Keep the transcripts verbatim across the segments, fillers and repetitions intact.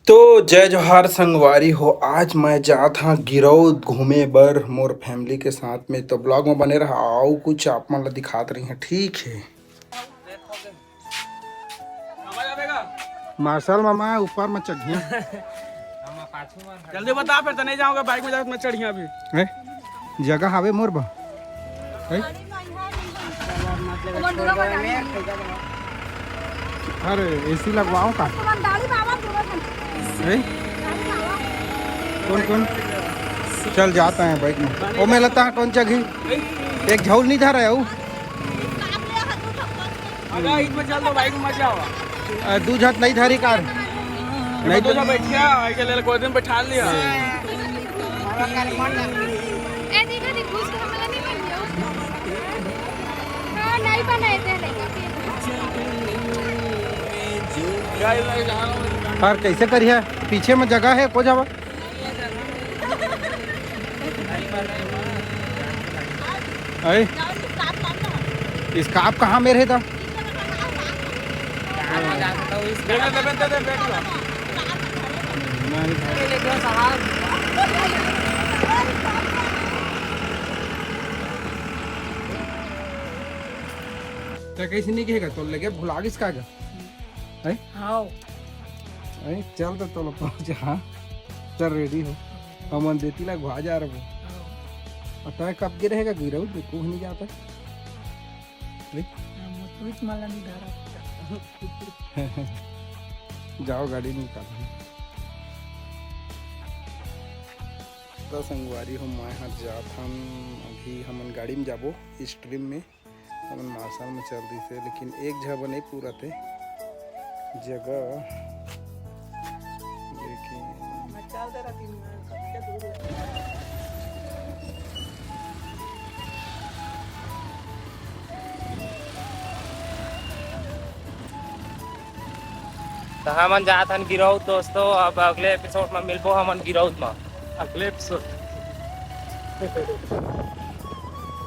तो जय जोहार संगवारी हो, आज मैं जात हां गिरौद घूमे बर मोर फैमिली के साथ में। तो ब्लॉग में बने रहा, आओ कुछ आप मन ला दिखात रही हैं, ठीक है। मार्शल मामा ऊपर में चढ़िया। जल्दी बता, फिर तो नहीं जाऊंगा, बाइक में जाके मैं चढ़िया अभी। हैं? जगह हावे मोर बा? हैं? अरे एसी लगवाओ का? हैं? कौन कौन? चल जाता है बाइक में। ओ मैं लगता है कौन जगह? एक झौल नहीं धरा है वो। आजा, इसमें चल दो, बाइक में मत जाओ। आ, दू झट नहीं धरी कार। नहीं तो दो झट बैठिया, ऐसे ले ले, कोई दिन बैठा लिया। ए, देखो, देख, घूस के हमला नहीं बन गया। हाँ, नहीं बनाए थे, लेकिन। और कैसे करिए? पीछे में जगह है, को जावा? अरे, स्कार्फ कहाँ मेरे है तो? तो कैसे नहीं कहेगा? तो लगे भुला गिस का? हैं? हाँ। हैं? चल तो तोला पहुँच, हाँ। चल रेडी हो। हमन देती ला घुआ जा रहे। हाँ। और तय कब गिरे रहेगा गिरऊ? देखो नहीं जाता। देख। हाँ, मुतुच माला नहीं धारा। जाओ गाड़ी निकाल। तो संगवारी हो, मैं हर जात हन, अभी हमन गाड़ी में जाबो इस ट्रिप में। हमन मार्शल में चल रही थे, लेकिन एक झबा नहीं पूरा थे जगह। लेकिन तो हमन जात हन गिरौद दोस्तों। अब अगले एपिसोड में मिलबो हमन गिरौद में। अगले एपिसोड।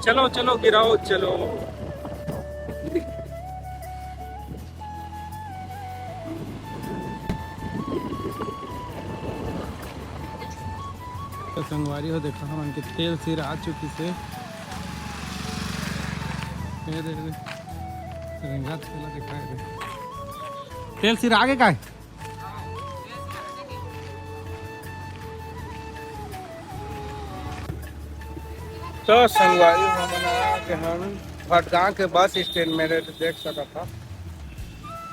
चलो चलो गिरौद चलो। तो संगवारी हो, देखो हमन के तेल सिर आ चुकी से। ये दे, दे। रेंगा तेला दिखाए दे। तेल सिर आगे का है? तो संगवारी हो, हमन आ गे हन भटगांव के बस स्टैंड में, देख सकत हा।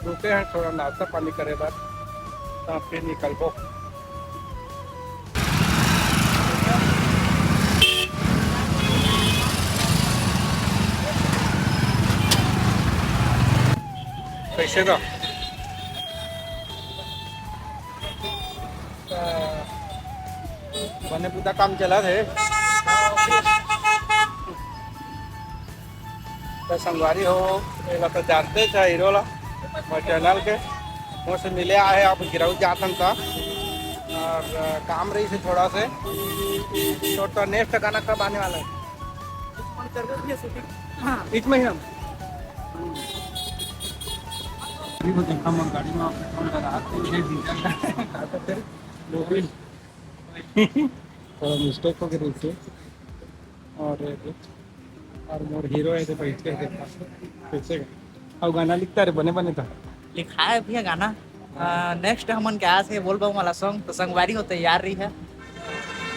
रुके हैं थोड़ा नाश्ता पानी करे बर, तब फिर निकलबो। कैसे का? बने पूरा काम चलत हे। तो संगवारी हो, एला तो जानते थे हीरो ला, मोर चैनल के, मोर से मिले आए, अब गिरऊ जात हन का, और, अ, काम रही से थोड़ा से, तो, तो नेक्स्ट गाना कब आने वाला है? हाँ, इस महीना में। अभी वो देखा, मैं गाड़ी में पेट्रोल डला, तो ये डीजल का, तो फिर वो भी थोड़ा मिस्टेक हो गई इससे। और, और मोर हीरो है तो बैठ के देखा कैसे। अब गाना लिखता रे बने बने था। लिखाए भी है गाना। नेक्स्ट हमन के आस है बोलबम वाला सॉन्ग, तो संगवारी हो तैयार रही है।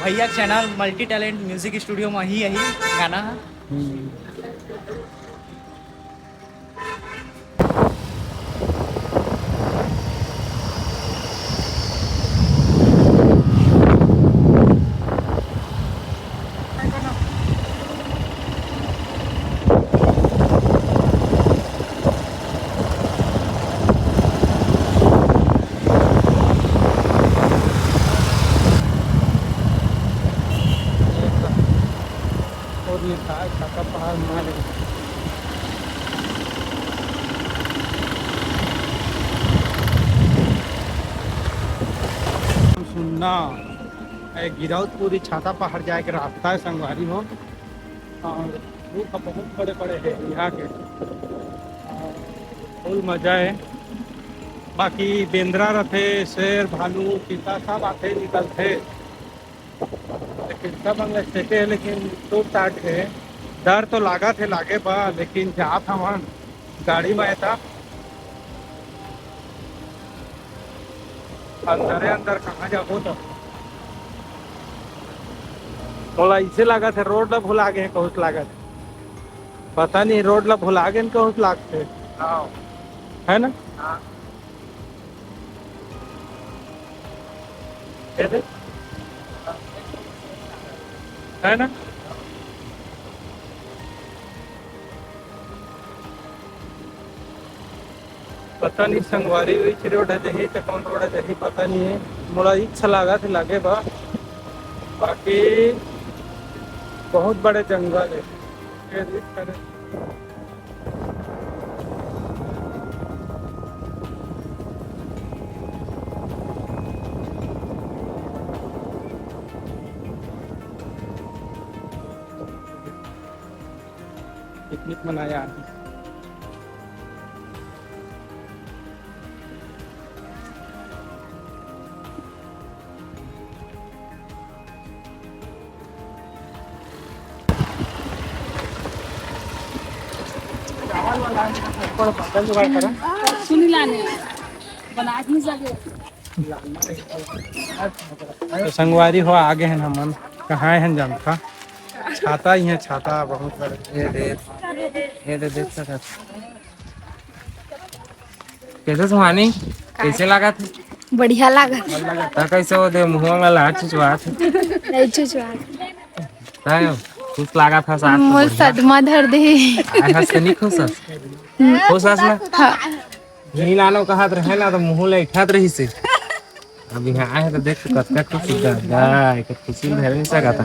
भैया channel multi talent music studio में ही यही गाना है। हम्म। और ये था छाता पहाड़ मारे। सुनना, ए गिरौदपुरी छाता पहाड़ जाए के रास्ता है संगवारी हो। और रुख बहुत बड़े बड़े हैं यहाँ के। और फुल मजा है। बाकी बेंदरा रथे, शेर, भालू, चीता सब आथे निकलथे, लेकिन सब अंग सेके हे, लेकिन टूट टाट के डर तो लागत हे, लागे बा, लेकिन जात हवन गाड़ी में, एता अंदरे अंदर कहाँ जाबो तो। मोला ऐसे लागत हे, रोड ला भुला गए कहूँ लागत हे। पता नहीं, रोड ला भुला गए कहूँ लागत हे। हाँ। है ना? हाँ। है ना? पता नहीं संगवारी, which road हे, जही तो कौन रोड हे, जही पता नहीं है। मोला इच्छा लागत हे, लागे बा, बाकी बहुत बड़े जंगल है। ये देख कर पिकनिक मनाया। सुनी लाने, बना के नहीं सके। तो संगवारी हो, आगे हैं हमन। कहाँ हैं जानता? छाता ही है, छाता बहुत बड़े। ये दे, ये दे, देख सकत। कैसे सुहानी? कैसे लागत? बढ़िया लागत। त कैसे हो दे मुंह में लार चुचवात? नहीं चुचवात। तायो, खुश लागत हस आज तो मोर बढ़िया। सदमा धर दे। आज हस तो नहीं खुश हस? हम्म। खुश हस ना? हाँ। नहीं नानो कहत रहे ना तो मुंह ले इठात रही से। अब यहाँ आए तो देख तो कतका खुशी दादा, एक खुशी में धरे नहीं सकता।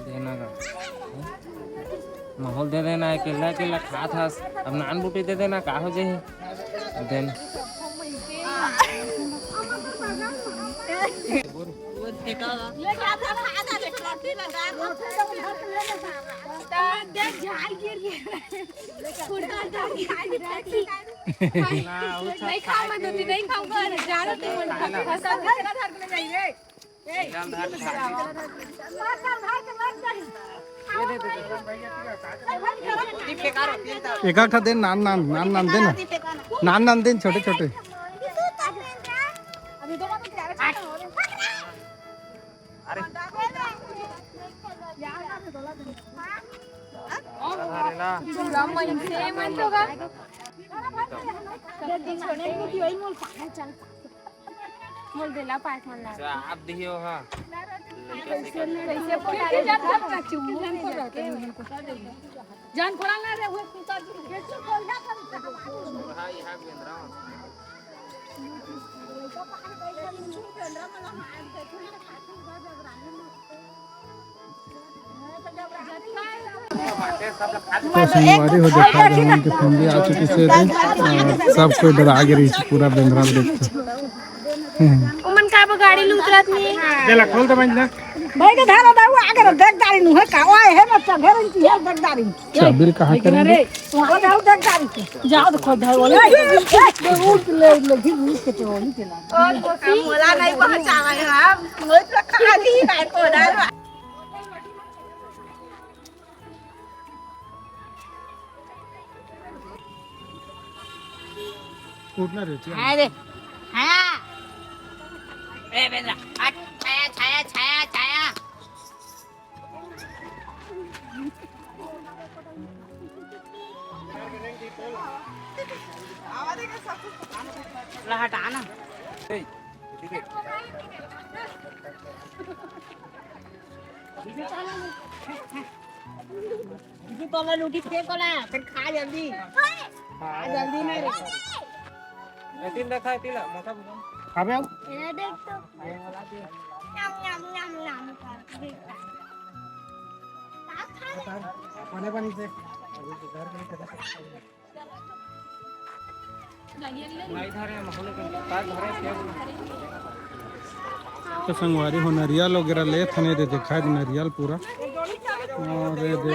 देना का माहौल दे देना, अकेला अकेला खात हस, अब नान बूटी दे देना, का हो जाही? देन। नहीं खाऊंगा, नहीं खाऊंगा, जा रहा तू। एक एक ठा दे, नान नान, नान नान दे ना, नान नान दे, छोटे छोटे। बोल देला पाँच मन ला। अच्छा, आप दियो, हाँ। कैसे कैसे बोला रे? जान पड़ा ना रे, वो कुत्ता जी। हाँ, यहाँ बेंदरा। तो संगवारी हो, देखा रहे हैं कि फैमिली आ चुकी से रे, और सब कोई डरा के रही, पूरा बेंदरा देख के। उमन का अब गाड़ी ले उतरत नहीं। चला, खोल दे बंद ना। भाई के धारा दाऊ आगे रह, देख दारी नु है का, ओए है ना, चढ़े रही है, देख दारी। चाबी कहाँ करेंगे? वहाँ जाओ, देख दारी के। जाओ तो खोल दे, बोले। उठ ले, उठ ले, फिर उठ के चोरी के ला। और मोला नहीं पहचाना है, हम लोग तो खाली है, कोना। उठना रे, चल। अरे, हाँ। ए, बेंदरा, हट, छाया, छाया, छाया, छाया। ला, हटा ना। ए, ठीक है। तू तो ला लूटी फेंक वाला, फिर खा जल्दी। खा जल्दी ना रे। एतिन देखा, एतिन ला, मोटा बुझा। खाबे अब? ये देख तो। ये वाला दे। नम, नम, नम, नम कर। पानी, पानी से। तो संगवारी हो, नरियल वगैरह ले थने दे, देखा दे नरियल पूरा। और ये दे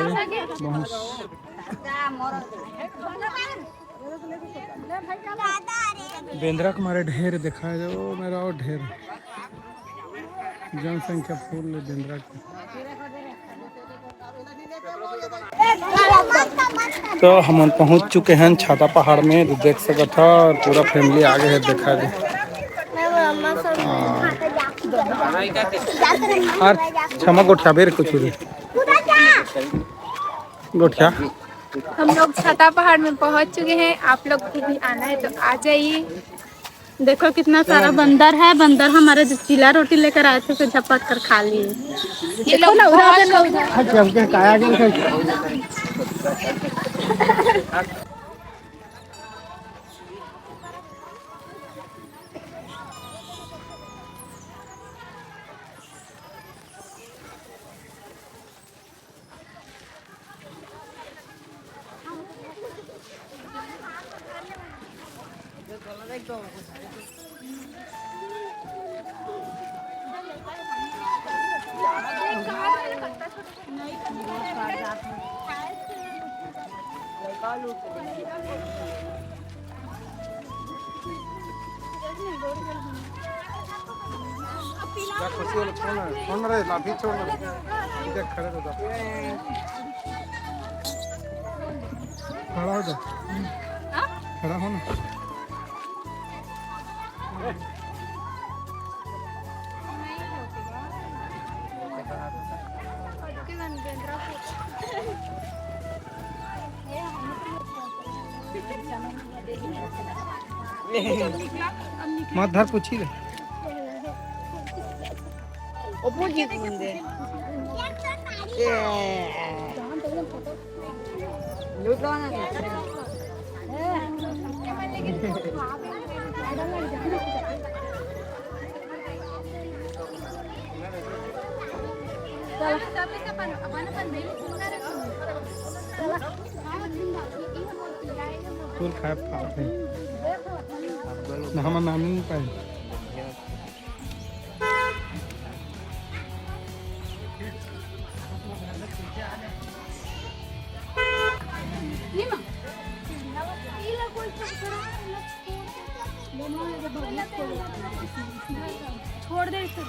बहुत बेंदरा के मारे ढेर देखा है, जो मेरा और ढेर जनसंख्या फुल बेंदरा के। तो हमन पहुंच चुके हैं छाता पहाड़ में, तो देख सकत ह, और पूरा फैमिली आगे है, देखा दे। हाँ। और क्षमा गोठिया बेर कुछ भी गोठिया। हम लोग छाता पहाड़ में पहुंच चुके हैं, आप लोग को भी आना है तो आ जाइए। देखो कितना सारा बंदर है। बंदर हमारे जो चीला रोटी लेकर आए थे, उसे झपट कर खा लिए। देखो ना, उधर, उधर, उधर। अच्छा, उधर काया गया। जा, खुशी वाला छोड़ ना, छोड़ ना रे, लाठी छोड़ ना। इधर खड़े रहो, जा। खड़ा हो जा। खड़ा हो ना। मत धर, पूछी ले। ओपो जी कुंदे। ए। लूट लो ना। फूल खाए पाते हैं। ना, हमारा नाम ही नहीं पाए। छोड़ दे इसको।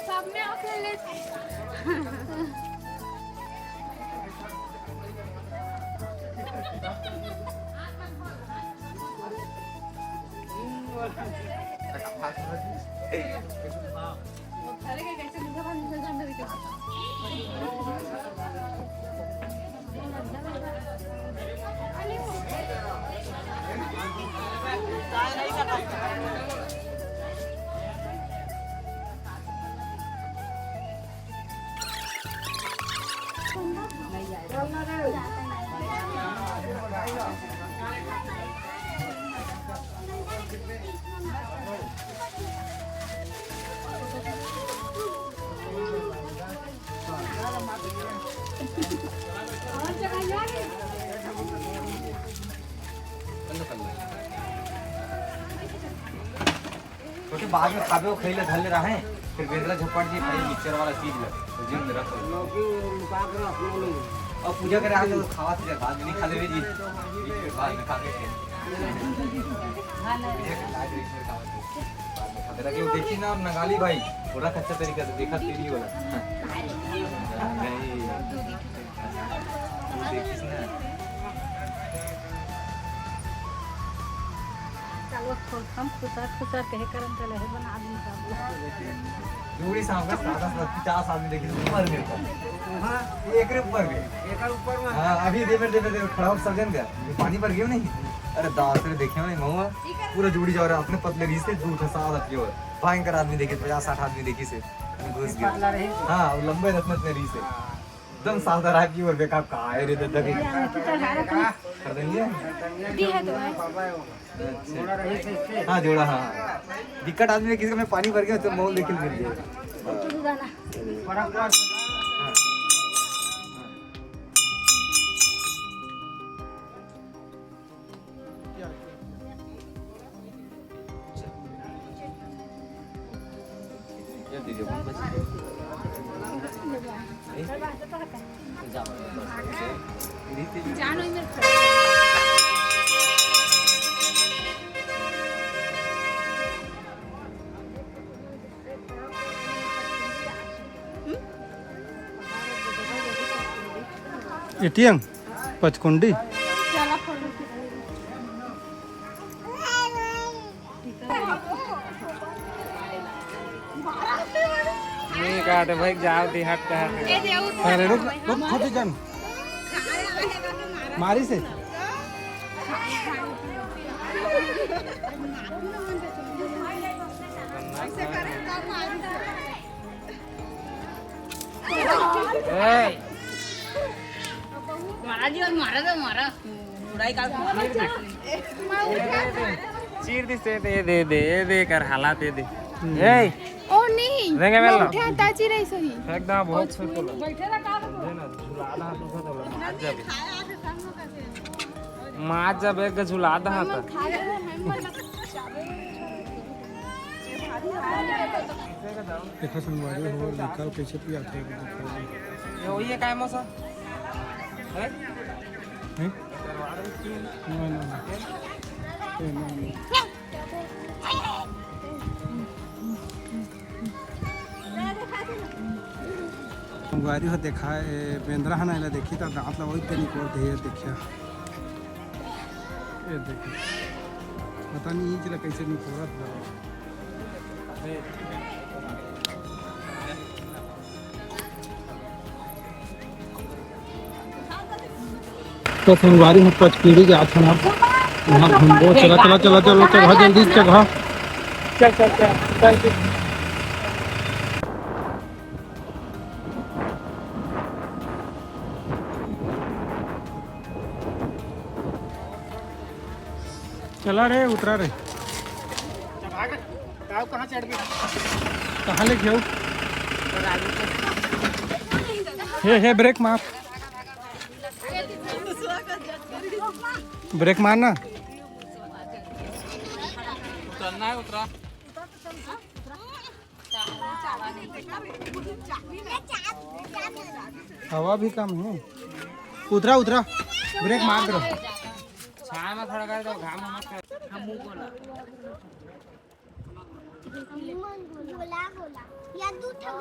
सब में अकेले। छोटे बाद में खाबे, वो खइले धर ले रहे, फिर बेदरा झपट जी खाली मिक्सचर वाला चीज ले, तो जिम में रख। लौकी लुका के रख, नहीं। और पूजा करे आके तो खावा से बाद में नहीं खा लेवे जी। बाद में खा के फिर। पूजा के बाद में खावा से बाद में खा लेवे। देखी ना, और नगाली भाई, पूरा कच्चा तरीका से देखा तेरी वाला। नहीं। देखिस ना। चलो। हम खुसर खुसर कहे करन चले हे बना दिन का। जोड़ी सांप का सादा सादा पचास आदमी देखी ऊपर में। हाँ, एक रे ऊपर में। एकर ऊपर में। हाँ, अभी दे मेरे, दे मेरे, दे मेरे, खड़ा हो, सब जन गया। ये पानी भर गया नहीं? अरे दास रे, देखे नहीं महुआ, पूरा जोड़ी जा रहा, अपने पतले रीस से दू ठा सादा पियो। भयंकर आदमी देखे, पचास साठ आदमी देखी से घुस गया। हाँ, वो लंबे रत्न इतने रीस है। एकदम सादा रहा पियो, बेकार का है रे दादा के। कर देंगे। दी है तो है। अच्छा। हाँ, जोड़ा, हाँ। दिक्कत आदमी है, किसी का में पानी भर गया तो महुआ देखे मिल गया। एटीएम पचकुंडी। नहीं काटे भाई, जाओ दी हट कहा। अरे रुक, रुक, खुद ही जान। मारी से। ए। मारा जी, और मारा तो मारा। उड़ाई का चीर दी से दे, दे, दे, दे कर हालात दे दे। ए। ओ नहीं। रेंगे में लो। उठा ताची रही सही। फेंक दा, बहुत फेंक लो। बैठे रहा, का बोलो? दे ना, झुला दा, तू खा दो, मार जा बे। मार जा बे, के झुला दा, हाँ, तो। खा ले, हम मत। देखा संगवारी हो, निकाल कैसे पिया थे, देखा। ये वही है, काय मौसम? है? हैं? ना, ना, ना। ए, ना, ना। संगवारी हो, देखा, ए, बेंदरा है ना, एला देखी त दांत ला वही तेनी कोर दे, देखिया। ये देखो, पता नहीं ये चला कैसे निकोरत बा। तो संगवारी हम पचपीड़ी जात हन, वहाँ घूमबो। चला, चला, चला, चला, चला, जल्दी से चला। चल, चल, चल, चल, चल। चला रे, उतरा रे। कहाँ चढ़ गए? कहाँ लेके आओ? हे, हे, ब्रेक मार। ब्रेक मारना। उतरना है, उतरा। हवा भी कम है। उतरा, उतरा, ब्रेक मार दो। छाया में खड़ा कर दो, घाम में मत कर। गोला, गोला। या दू ठो।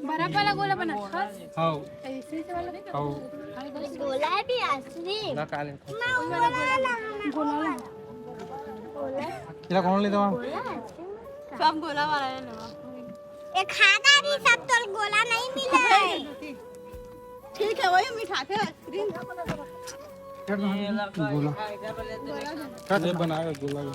बड़ा वाला गोला बना, हाँ। हाँ। ऐसे वाला नहीं। हाँ। गोला भी असली। ना काले। मैं वो वाला गोला, गोला। गोला। तेरा कौन ले दवा? गोला असली। सब गोला वाला है ना। एक हाथ आ रही, सब तो गोला नहीं मिला है। ठीक है, वही मिठा थे आइसक्रीम। गोला। ये बनाएगा गोला का।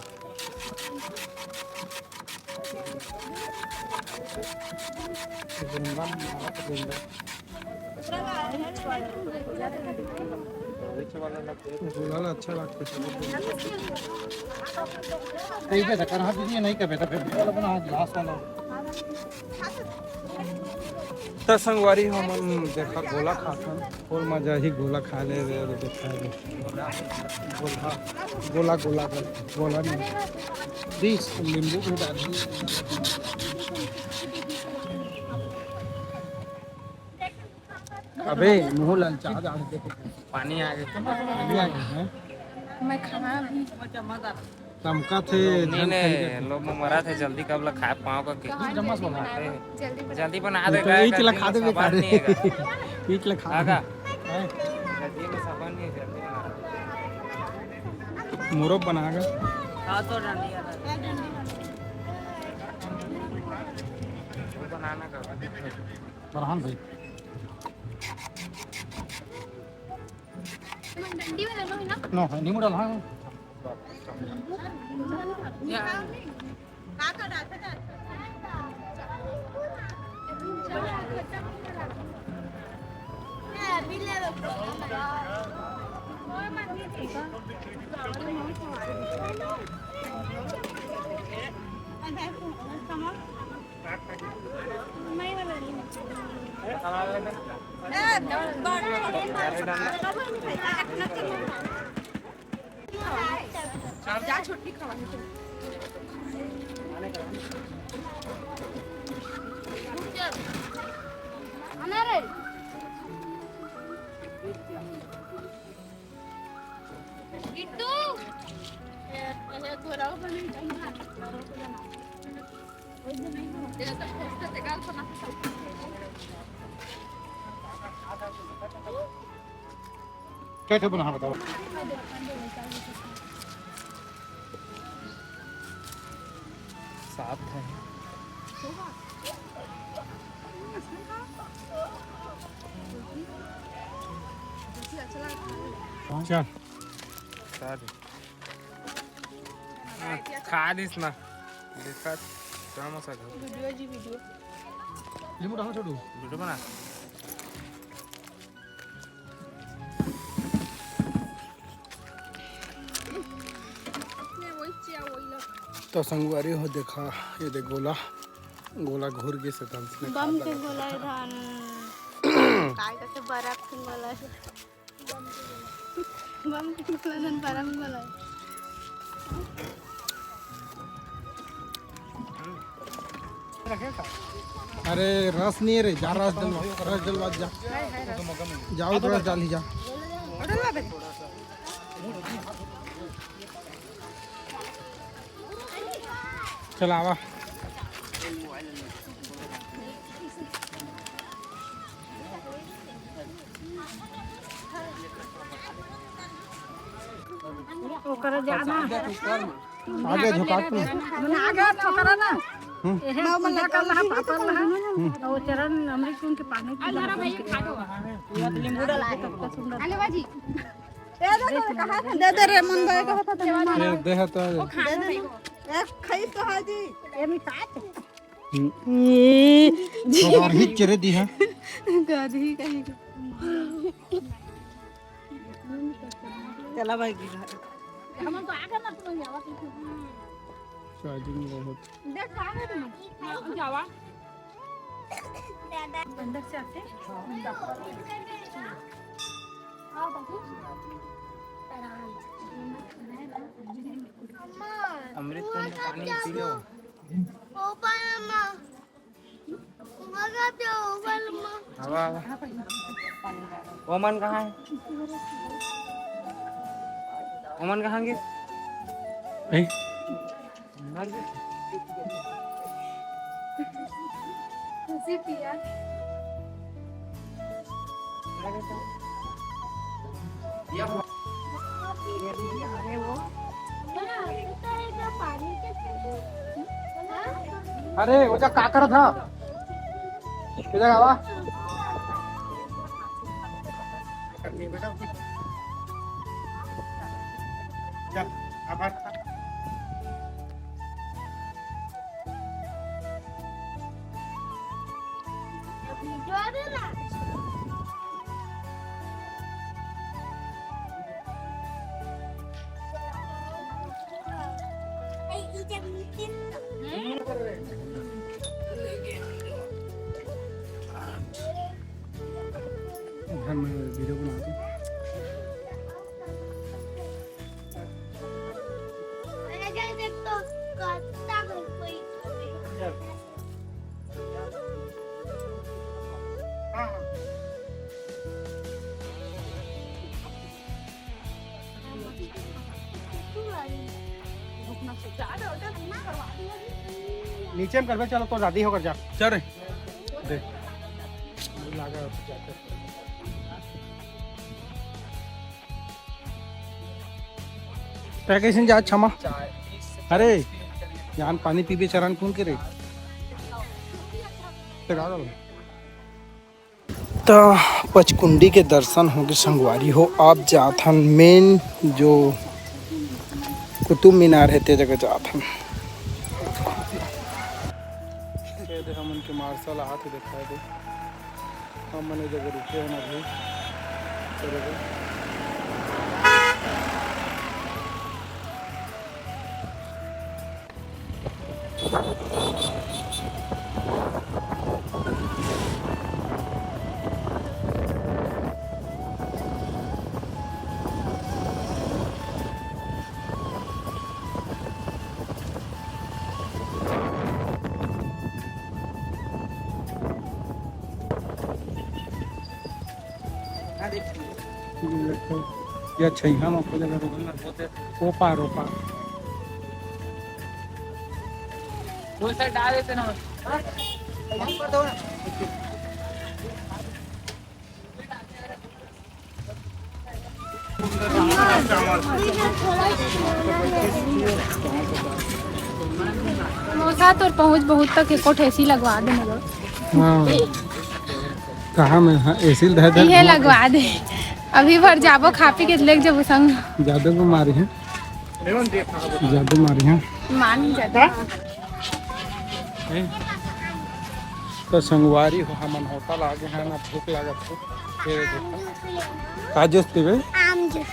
गोला अच्छा लगता है। कहीं पे धक्का रहा दीजिए, नहीं कभी तो फिर वाला बना ग्लास वाला। त संगवारी हमन देखा गोला खाथन, फुल मजा ही गोला खा ले रे, अरे देखा रे। गोला, गोला, गोला, गोला नहीं। बीस नींबू भी डाल दी। अबे मुंह ललचा जा रहे, देखो। पानी आ गया। पानी आ गया है। मैं खाना भी तमका थे, लोग नहीं धन ने, खाई के। लोग में मरा थे, जल्दी कब ला खाए पाओ का के। जल्दी बना। जल्दी बना दे, तो गाय एक का ला दिन खा में देबे सामान का रे। नहीं है का। एक ला खा आगा। दे। हैं? जल्दी में सामान नहीं है, जल्दी बना। मुरब बना के। हाँ, तो डंडी वाला। वो बनाना का। फरहान भाई। डंडी वाला नो है ना? नो, नींबू डाला है। या। जा छोटी खवा। आना रे। बिट्टू। क्या क्या बना बताओ। सात है। चल। सात। हाँ, खा लिस ना। देखा, समोसा खाओ। वीडियो जी, वीडियो। नींबू डालो छोटू। वीडियो बना। तो संगवारी हो, देखा, ये देख गोला, गोला घुर गिस हे, तो हमसे बम के गोला हे धान। काय करथे, बर्फ के गोला हे। बम के गोला धान, बर्फ के गोला हे। अरे रस नहीं है रे, जा रस डलवा, रस डलवा जा। जाओ तो रस डाली जा। चल आवा। ओकर जाना। आगे झुका के। मने आगे ठोकरा ना। हम्म। एहे पूजा का महा पापड़ ना। हम्म। और चरण अमृत कुंड के पानी पी। अले बाजी। दे दे रे, मन भाई कहत हे। दे दे तो। दे दे। ए, खाई तो हाजी। ए, मिठाई। हम्म। ये तो और ही चेहरे दी है। गाजी कहीं। चला भाई की घर। हम तो आकर ना तुम्हें जावा की। चार्जिंग बहुत। देख, आ गए तुम। जावा। अंदर से आते। आओ बाबू। अमृत कुंड पानी पी लो। ओ पामा। मगा दे ओ पामा। आवा, आवा। ओमन कहाँ है? ओमन कहाँ गे? ए? मर गए। खुशी पिया। अरे, वो जा का करत हा? इधर आवा। जा, आभार। घर में वीडियो बना दो। नीचे में करबे, चलो तो दादी होकर जा। चल रे। दे। लागा जाकर। तैं कइसन जात छमा? अरे, जान पानी पीबे चरण कुंड के रे। ते का करबे? त पचकुंडी के दर्शन होगे संगवारी हो। अब जात हन मेन जो कुतुब मीनार हे, ते जगह जात हन। ये दे हमन के मार्शल आत हे, दिखाई दे। हमन ए जगह रुके हन अभी। चलो भाई। ये छैहा म खोजे ला रोहन ला बोलथे, ओ पार, ओ पार। वो साइड डाल देते ना। मौसा तोर पहुँच बहुत तक एको ठे एसी लगवा दे मगर। हाँ। कहाँ में? हाँ, एसी ल धर धर इहे घुमा लगवा दे। अभी भर जाबो, खा पी के लेके जाबो संग। जादू को मारी है। जादू मारी है। मान जाता। ए, तो संगवारी हो, हमन होटल आ गे हन, अब भूख लागत हे। फिर देखो। का जूस पीबे? आम जूस।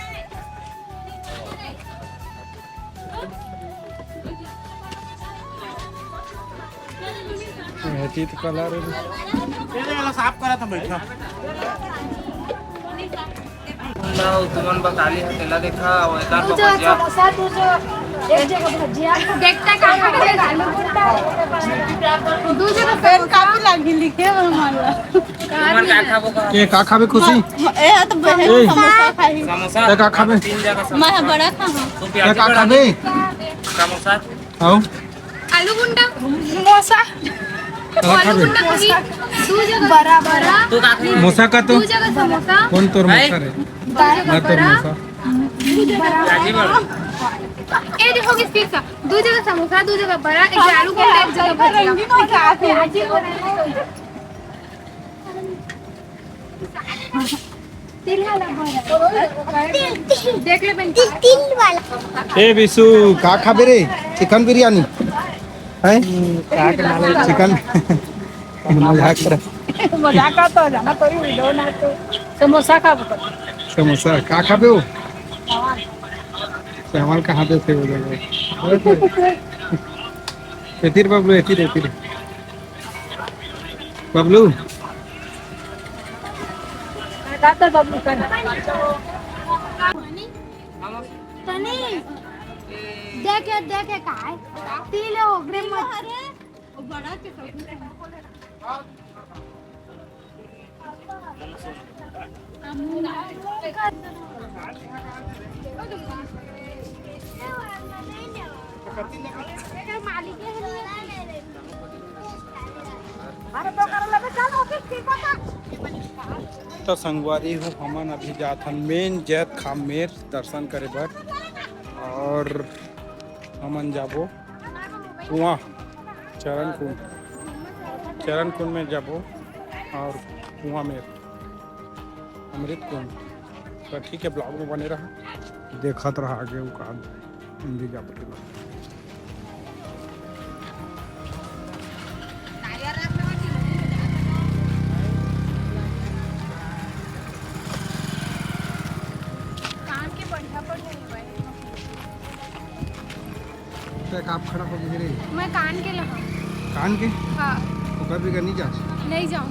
ये चीज कलर है। ये वाला साफ करा था बैठा। तुमन बकाली हटेला देखा, वो एकर दू जगह बकजिया। समोसा, दू जगह, एक जगह भजिया। देखता का खाबे? आलू भुट्टा। दू जगह पेन काफी लागी लिखे हमारा। तुमन का खाबो का? ये का खाबे खुशी? म-, ए, तो बहन ए। समोसा खाई। समोसा। ये का खाबे? तीन जगह समोसा। मैं बड़ा खाऊं। तू प्याजी ये का बड़ा खाबे? समोसा। आओ। आलू गुंडा, समोसा। का आलू खाबे? गुंडा कही, दू जगह बड़ा, बड़ा। तू का खाबे? समोसा का तो? दू जगह समोसा। कौन तोर भाई? समोसा रे? दू जगह ना तोर बड़ा। समोसा। बड़ा। प्याजी बड़ा। ए देखो किस चीज का? दू जगह समोसा, दू जगह बड़ा, एक जगह आलू गुंडा, एक जगह भजिया। रंगीन हो गया। प्याजी बड़ा। देख ले बन। ए विशु, का खाबे रे? चिकन बिरयानी? हैं? चिकन? मजाक कर। मजाक का तो जाना तो वीडियो ना तो। समोसा खाबो। समोसा, का खाबे हो? चावल कहाँ पे थे वो जगह? एतिर बबलू, एतिर, एतिर। बबलू। बता तो बबलू कर। तनी देखे, देखे काय? पी ले ओकरे मत। तो संगवारी हो, हमन अभी जात हन मेन जैतखाम मेर दर्शन करे बर, और हमन जाबो कुआं, चरण कुंड, चरण कुंड में जाबो और कुआं में अमृत कुंड। तो ठीक है, vlog में बने रहा, देखत रहा आगे उ का हम भी जाबो के बाद। कान के बढ़िया बढ़िया हेवय। ते का आप खड़ा हो गए रे? मैं कान के लहा। कान के? हाँ। ओकर भी नहीं जा। नहीं जाऊँ।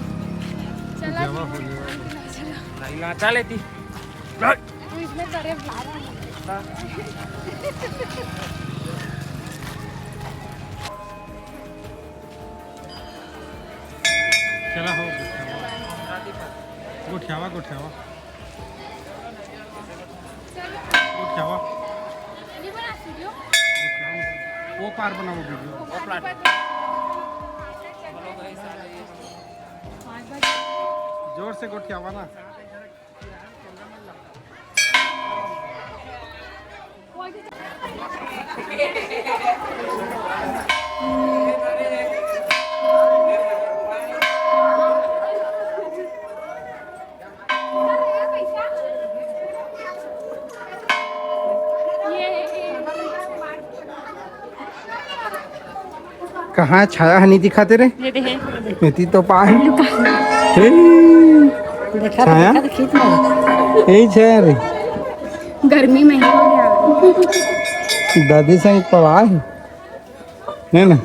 चला जावा ठीक हो है। जावा। चला। नहीं ना, चल लेती। तू इसमें करे बुला रहा है। चला हो, गोठियावा, गोठियावा। गोठियावा। वो पार बनाओ वीडियो। जोर से गोठियावा ना। कहाँ छाया ह नहीं दिखाते रे? ये दे है। एती तो पाए। लुका। हे। देखा तो छाया? देखा तो खींच लो। यही छाया रे। गर्मी में ही हो गया। दादी संग पवाए। है ना?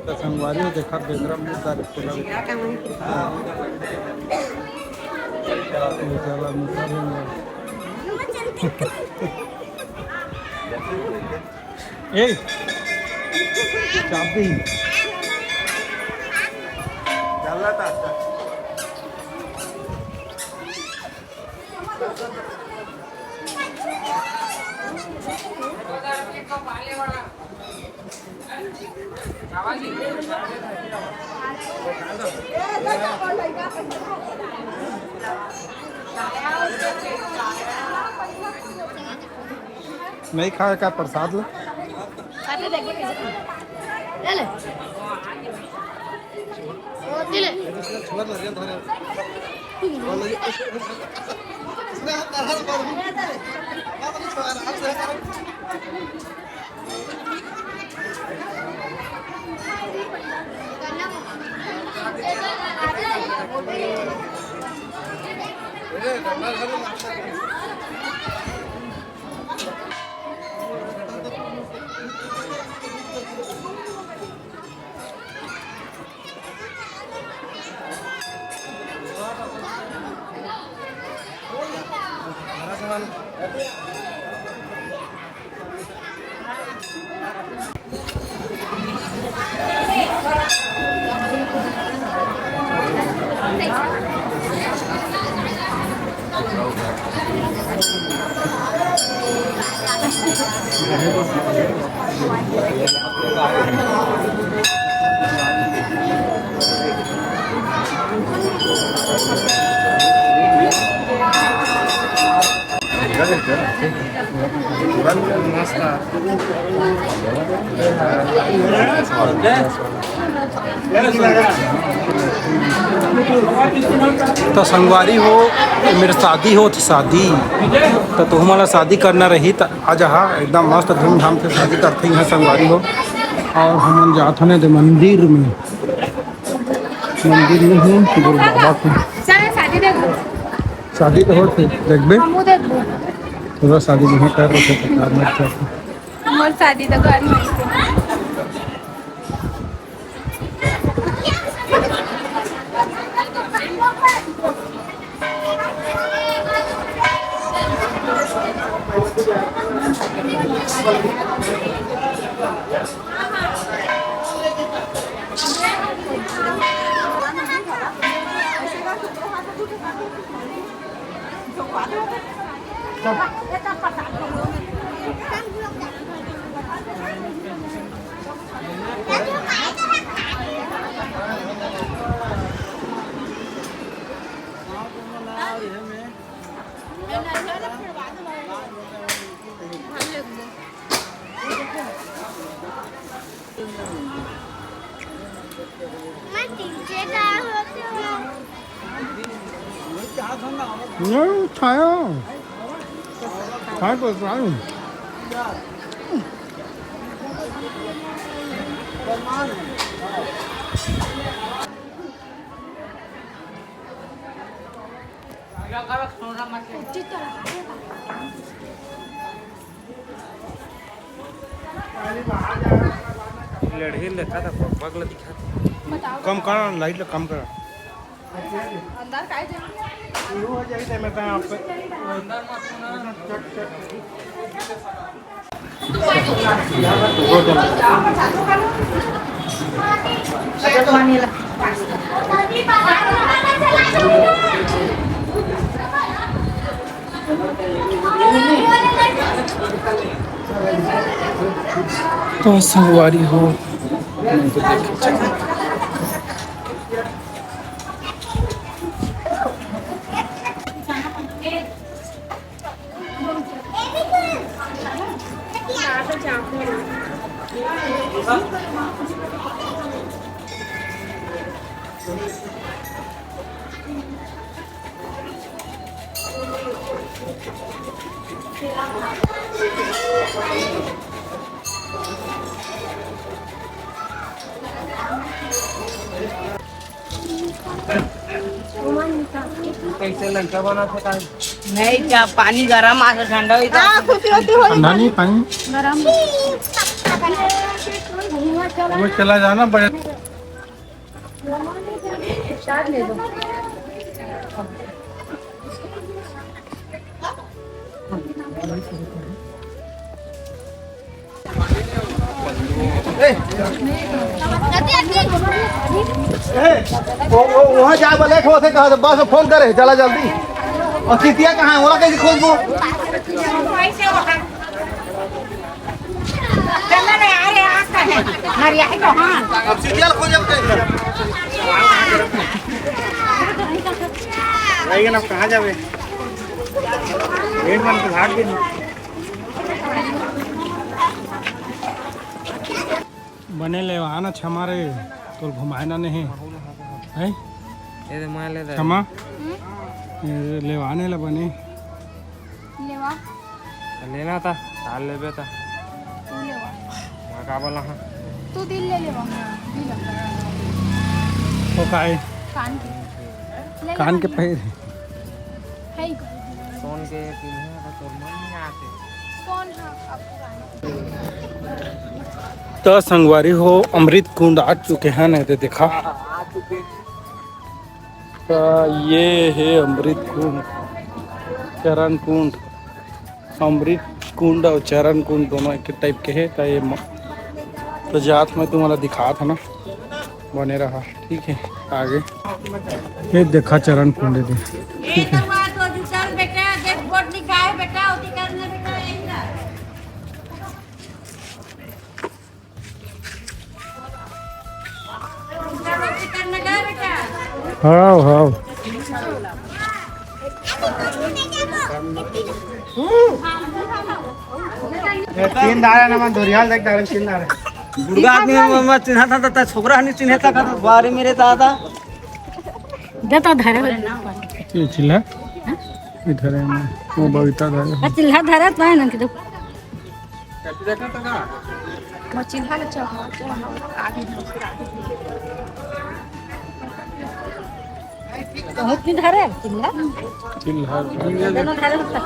त संगवारी हो, देखा बेंदरा मुंह डारे के लगे। बेचारा मुंह डारे। ए, चाबी। नहीं खाए का प्रसाद ला? ले ले। ले ले। तो संगवारी हो, मेर शादी होत हे, शादी। तो तुहू मन ला शादी करना रही त आ जहा, एकदम मस्त धूमधाम से शादी करथे इहाँ संगवारी हो। और हमन जात हन एदे मंदिर में, मंदिर में हूँ गुरु बाबा के। चल, शादी देखबो। शादी तो होत हे, देखबे। हमहू देखबो। पूरा शादी नहीं कर रहे थे, तो कार में जाते। मोर शादी तो घर में ही थे। नहीं, छाया। खाए तो खाए। लड़ही ल देखा था, पग पग ल दिखा था। बताओ। कम कर, लाइट ल कम कर। अंदर काय जाए? शुरू हो जाए थे, मैं तो आप पे। अंदर मत सुना। तो संगवारी हो, कैसे लड़का बना था? नहीं, क्या पानी गरम आ के ठंडा हुई था। हाँ, खुशी होती हो। ठंडा नहीं, पानी। गरम। वो चला जाना बड़े। ए, वो, वो, वहाँ जाए बर लेट होथे कहा, बस फोन करे, चला जल्दी। और सीतिया कहाँ है, ओला कैसे खोजबो? चल ना रे, अरे, आ कहाँ है? अरे, यही तो, हाँ। अब सीतिया ला खोजब कैसे? रहिए ना, कहाँ जावे? लेट मन के भाग दे। बने लेवा ना छमा रे, तोर घुमाए ना नहीं। हैं? ये तो मैं ले दे। छमा? हम्म? ये लेवा ने ला बने। लेवा। तो लेना था, डाल लेबे था। तू लेवा। मैं का बोला हाँ? तू दिल ले लेवा। दिल। वो का है? कान के। ले ले कान के कान के। पहिर। है ही कोई। कौन के पिन्हे तो तोर मन में आते। कौन हाँ? अब पुराना। तो संगवारी हो, अमृत कुंड आ चुके हैं, नहीं तो देखा। तो ये है अमृत कुंड, चरण कुंड, अमृत कुंड और चरण कुंड दोनों एक टाइप के है। तो ये म-, तो जात मैं तुम्हारा दिखा था ना, बने रहा, ठीक है। आगे ये देखा चरण कुंड दे, ठीक है। हाव, हाव। तीन दारा ना मन धोरियाल देख दारा तीन दारा। बुढ़ा आदमी म-, म-, चिन्हा था, त छोकरा हनी चिन्हे था, का बारे मेरे दादा। दे तो धरे हो। ये चिल्हा? इधर है ना, वो बबीता धरे हो। चिल्हा धरे तो है ना कि तो। वो चिल्हा ले चढ़ा, चढ़ा, आगे। बहुत दिन धरे चिल्हा। चिल्हा। दोनों धरे होता।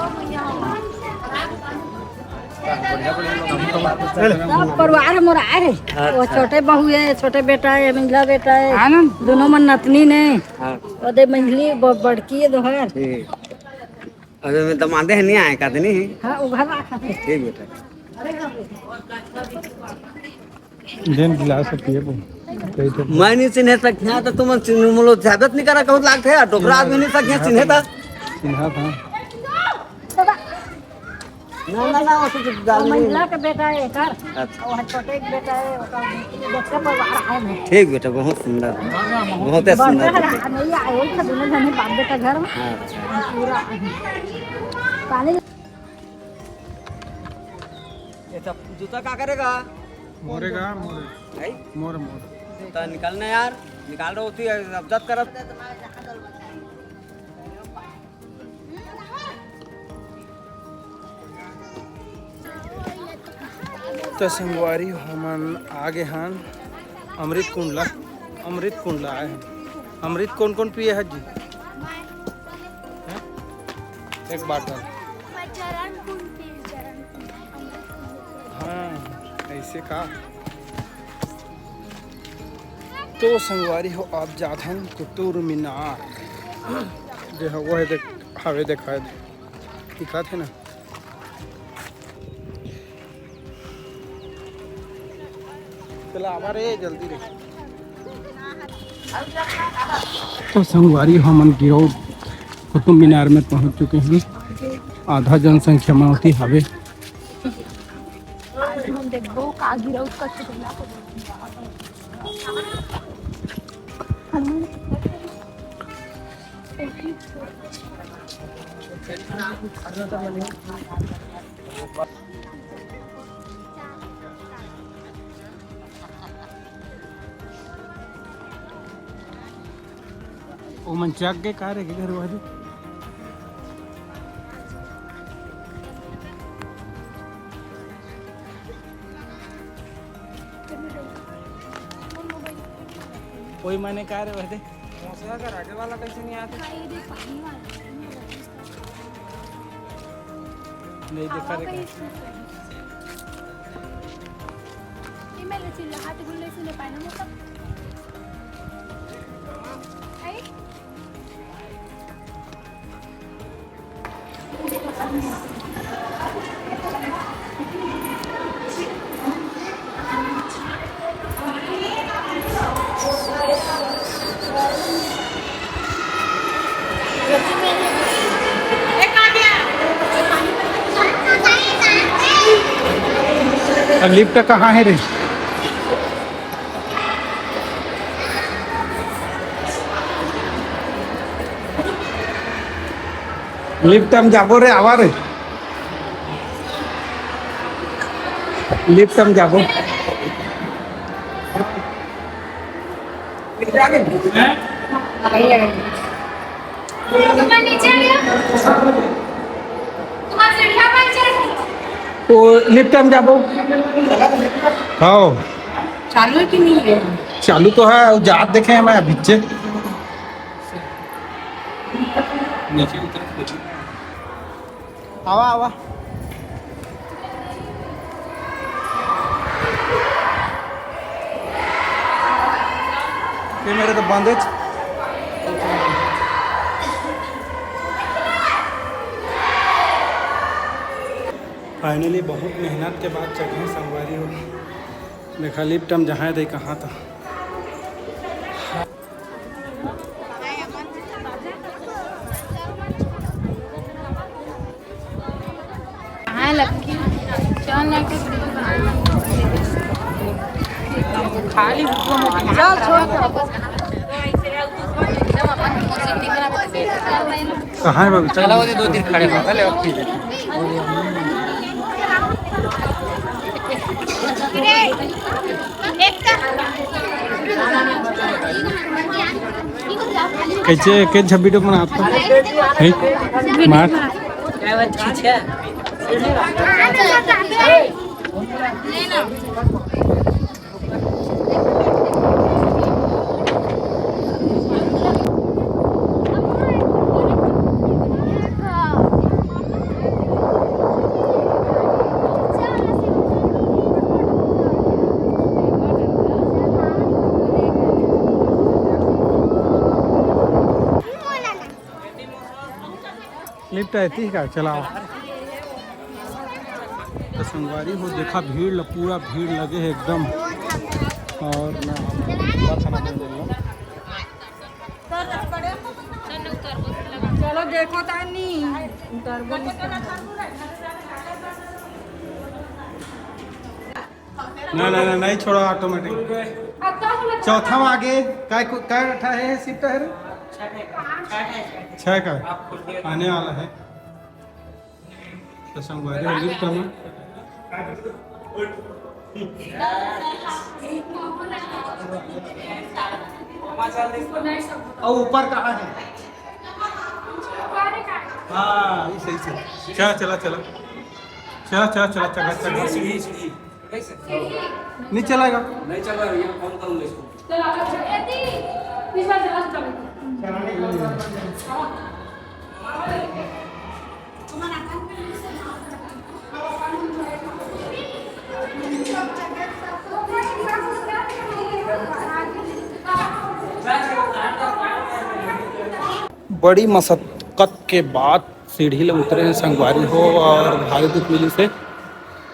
सब परिवार मोर आए हे। वो छोटे बहू हे, छोटे बेटा हे, मंझला बेटा हे। आनंद। दोनों मन नतनी ने। हाँ। ओदे मंझली ब-, बड़की हे दोहर। ठीक। अबे मैं दमादे हे, नहीं आए का नहीं? हाँ, वो घर रखा थे। ठीक बेटा। देन गिलास पिए बो। कही तो मैं नहीं चिन्हे तक यहाँ तो तुम चिन्ह मुलो जाबत नहीं करा कहूँ लागते है, डोकरा आदमी नहीं तक यहाँ चिन्हे था। चिन्हा था। ना, ना, ना, वो तो डाल वो नहीं। मंझला के बेटा है एकर। अच्छा। वो छोटे एक बेटा है, ओकर बच्चा परिवार है में। ठीक बेटा, बहुत सुंदर, बहुत ही सुंदर। बड़का है, नहीं आए, एक से दोनों जने बाप बेटा घर में। हाँ। पूरा पानी। ये सब जूता का करेगा? मोरेगा, मोरे। भाई? मोर, मोर। तो निकलना यार, निकाल रहे होती है, अब जब करब। तो संगवारी, हमन आगे हन अमृत कुंड ला, अमृत कुंड ला आए हन। अमृत कौन कौन पिए हस जी? हैं? एक बाटल। मैं चरण कुंड पी, चरण कुंड। हाँ, ऐसे का? तो संगवारी हो, आप जात हन कुतुब मीनार, जो है वो है देख, हवे देखाए दिखत हे ना। चला आवा रे, जल्दी रे। तो संगवारी, हमन गिरौद कुतुब मीनार में पहुंच चुके हैं। आधा जनसंख्या में होती हवे। आज हम देखबो का गिरौद का चुगला को। ओ मन चक के का रे के घर वाली? कोई माने का रे वाले? मौसम का राजे वाला कैसे नहीं आते? नहीं देखा रे का? ये मैं ले चिल्ला हाथ गुल्ले से ले पाए ना मतलब। आई? लिफ्ट कहाँ है रे? लिफ्ट हम जाबो रे, आवा रे। लिफ्ट हम जाबो। ओ लिफ्ट हम जाबो। हाँ। चालू है कि नहीं है? चालू तो है, वो जात देखे हैं मैं अभी से। नीचे उतर। आवा, आवा। ये मेरे तो बंद है। फाइनली बहुत मेहनत के बाद चढ़े संगवारी हो। देखा लिफ्ट हम जहाँ दे कहाँ था। कहाँ है बाबू? चला, वो दो तीन खड़े हो, चले, अब ठीक है। कैसे, कैसे छब्बीस टोक मना आपका? है? मार। लिफ्ट है, ठीक है, चलाओ। तो संगवारी हो, देखा भीड़ ल-, पूरा भीड़ लगे है एकदम। और मैं चलो देखो तानी। ना, ना, ना, नहीं छोड़ा, ऑटोमेटिक। चौथा में आगे काय को-, काय रखा है, सीट है? छह का आने वाला है। तो संगवारी हो, लिफ्ट में। और ऊपर कहाँ है? हाँ, ये सही से। चला, चला, चला। चला, चला, चला, चला, चला। सीढ़ी, सीढ़ी, सीढ़ी। नहीं चलाएगा। नहीं चला रहा, ये कौन करूँगा इसको? बड़ी मशक्कत के बाद सीढ़ी ले उतरे हैं संगवारी हो, और भारी दुख मिली से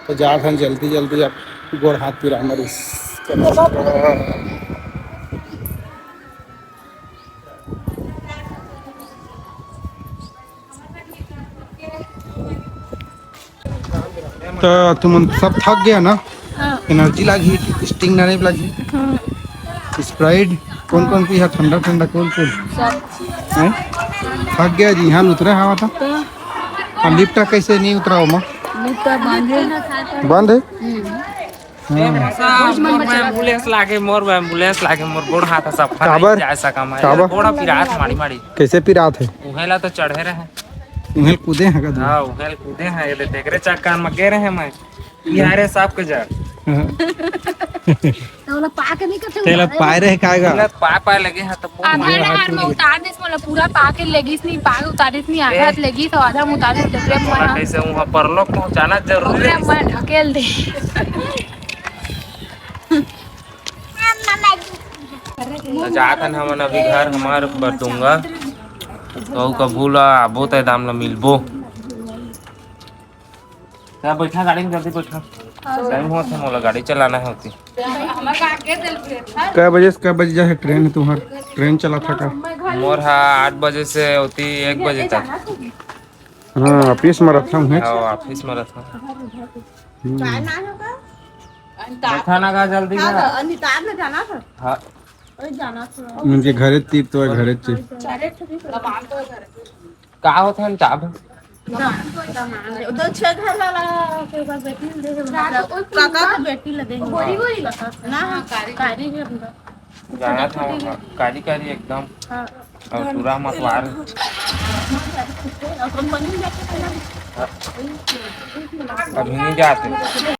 तो जात हन जल्दी जल्दी अब गोड़ हाथ पिरा मरिस। त तुमन सब थक गया ना? हाँ। एनर्जी लागही, स्टिंग नाने लागही। हाँ। स्प्राइट कौन कौन पीहा? ठंडा ठंडा, कूल कूल। सब। हैं? थक गया जी, यहाँ उतरे हवा था। तो? और लिफ्ट कैसे नहीं उतरा हो माँ? लिफ्ट बंद है। बंद है? हम्म। हाँ। मोर एम्बुलेंस लागे, मोर एम्बुलेंस लागे, मोर गोड़ हाथ सब काबर? जा सका मैं। काबर? गोड़ पिरात माड़ी माड़ी। कैसे पिरात है? उहेला तो चढ़े रहे। उहेल कूदे हैं का? हाँ, उहेल कूदे हैं, ये देख रे चक्कर में गे रहे मैं। ये आ रे सांप के जड़। हाँ। तो ओला पा के नहीं करते तेला उतारे। पाए रहे काएगा। तेला पा पाए लगे हैं तो आधा नहर में उतार दिस, मतलब पूरा पा के लेगिस नहीं, पा के उतारिस नहीं, आधा ए। लेगिस और आधा में उतारिस, तो प्रेम ओकरा मना। कैसे वहाँ परलोक पहुँचाना जरूरी ओकरा है। मन ढकेल दे। तो जात हन हमन अभी घर हमार बरदुंगा। तो कभू ला आबो त दाम ला मिलबो। क्या बैठा गाड़ी में, जल्दी बैठा। टाइम होत है, मोला गाड़ी चलाना है होती। कै बजे से कै बजे जाए ट्रेन है तुम्हार? ट्रेन चला था का? मोर हा आठ बजे से होती एक बजे तक। हाँ, ऑफिस में रहता हूँ। हाँ, ऑफिस में रहता हूँ। हम्म। बैठा ना का जल्दी का। अनिताभ ने जाना था। हाँ। ओए जाना था। उनके घरे तीर तो है, घरे तीर। का होत हे चाप? तो छह घर वाला के ओकर बेटी ल दे दे, मतलब, काका के बेटी ल दे दे। गोरी गोरी। ना, कारी कारी है उनका। जाना था वहाँ, कारी कारी एकदम। हाँ। और पूरा मतवार। अभी नहीं जाते।